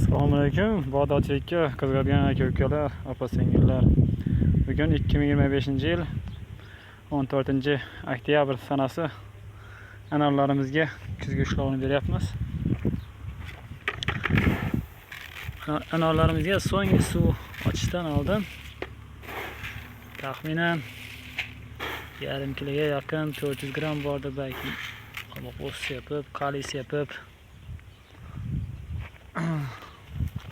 Assalomu alaykum, bog'dorchilikka qiziqadigan aka-ukalar, opa-singillar. Bugun 2025-yil 14 oktyabr sanasi anorlarimizga kuzgi ushlovini beryapmiz. Anorlarimizga so'nggi suv ochishdan oldin taxminan yarim kiloga yaqin 400 gramm bordi, balki olma sepib, kaliy sepib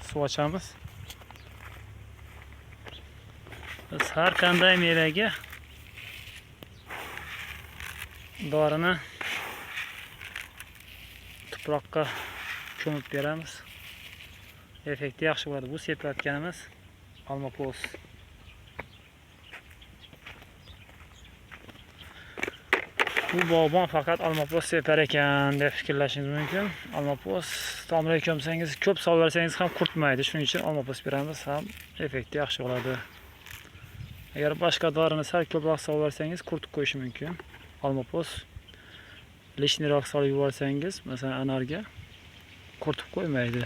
suv ochamiz. Biz har qanday mevaga dorini tuproqqa ko'mib beramiz. Effekti yaxshi bo'ladi. Bu sepayotganimiz olma po'st. Bu bog'bon faqat olma po'st separ ekan deb fikrlashingiz mumkin. Olma po'st tomiriga ko'msangiz, ko'p solversangiz ham qurtmaydi. Shuning uchun olma po'st beramiz, ham effekti yaxshi bo'ladi. Agar boshqa dorini sal ko'proq solversangiz qurtib qo'yishi mumkin. Olma po'st lishniroq solib yuborsangiz, masalan, anorga qurtib qo'ymaydi.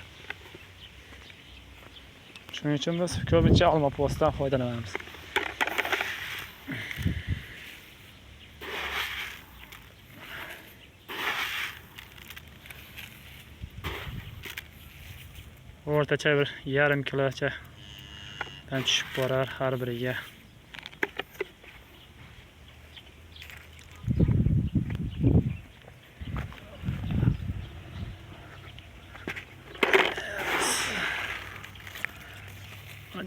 Shuning uchun biz ko'pincha olma po'stdan foydalanamiz. O'rtacha bir yarim kilocha tushib borar har biriga.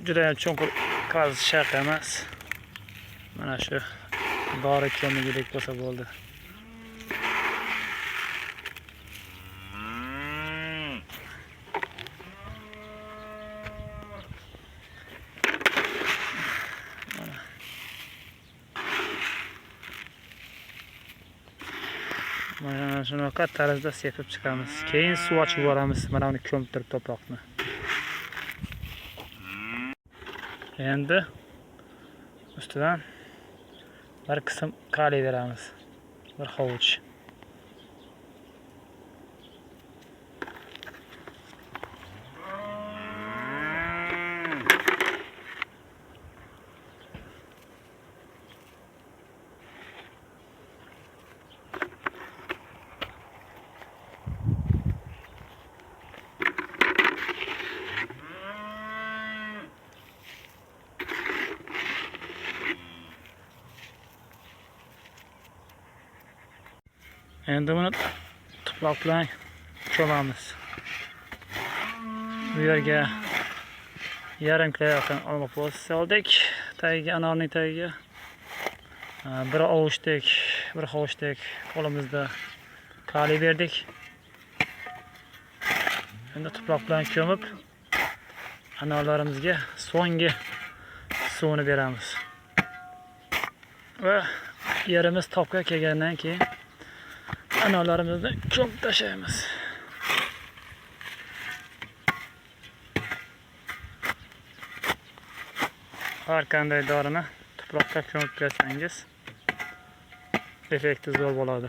Juda ham chuqur qazish shart emas. Mana shu dori ko'migidek bo'lsa bo'ldi. Mana shunaqa tarzda sepib chiqamiz. Keyin suv ochib yuboramiz. Mana uni ko'mtirib toproqni. Endi ustidan bir qism kaliy beramiz. Bir hovuch. Endi buni tuproq bilan ko'mamiz. Bu yerga yarim kilo yaqin olma po'st soldik tagiga, anorning tagiga. Bir ovuchdek, bir hovuchdek qo'limizda kaliy berdik. Endi tuproq bilan ko'mib anorlarimizga so'nggi suvini beramiz. Va yerimiz topga kelgandan keyin anorlarimizni ko'mib tashlaymiz. Har qanday dorini tuproqqa ko'mib bersangiz effekti zo'r bo'ladi.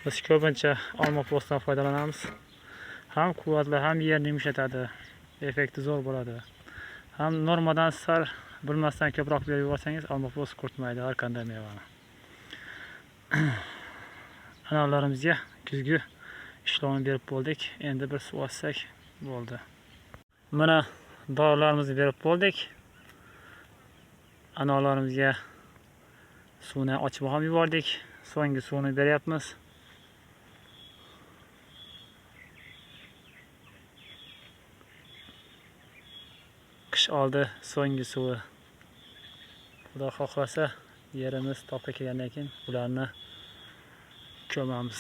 Biz ko'pincha olma po'stdan foydalanamiz. Ham quvvatli, ham yerni yumshatadi. Effekti zo'r bo'ladi. Ham normadan sal bilmasdan ko'proq berib yuborsangiz olma po'st qurtmaydi har qanday mevani. Anorlarimizga kuzgi ishlovini berib bo'ldik. Endi bir suv ochsak bo'ldi. Mana dorilarimizni berib bo'ldik. Anorlarimizga suvni ochib ham yubordik. So'nggi suvni beryapmiz. Qish oldi so'nggi suvi. Xudo xohlasa yerimiz topga kelgandan keyin ularni ko'mamiz.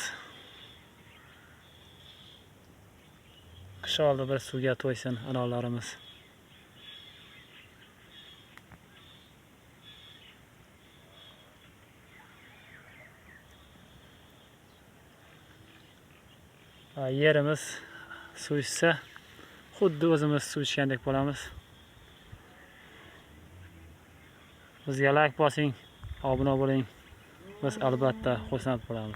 Qish oldi bir suvga to'ysin anorlarimiz. Yerimiz suv ichsa xuddi o'zimiz suv ichgandek bo'lamiz. Bizga like bosing, obuna bo'ling. Biz albatta xursand bo'lamiz.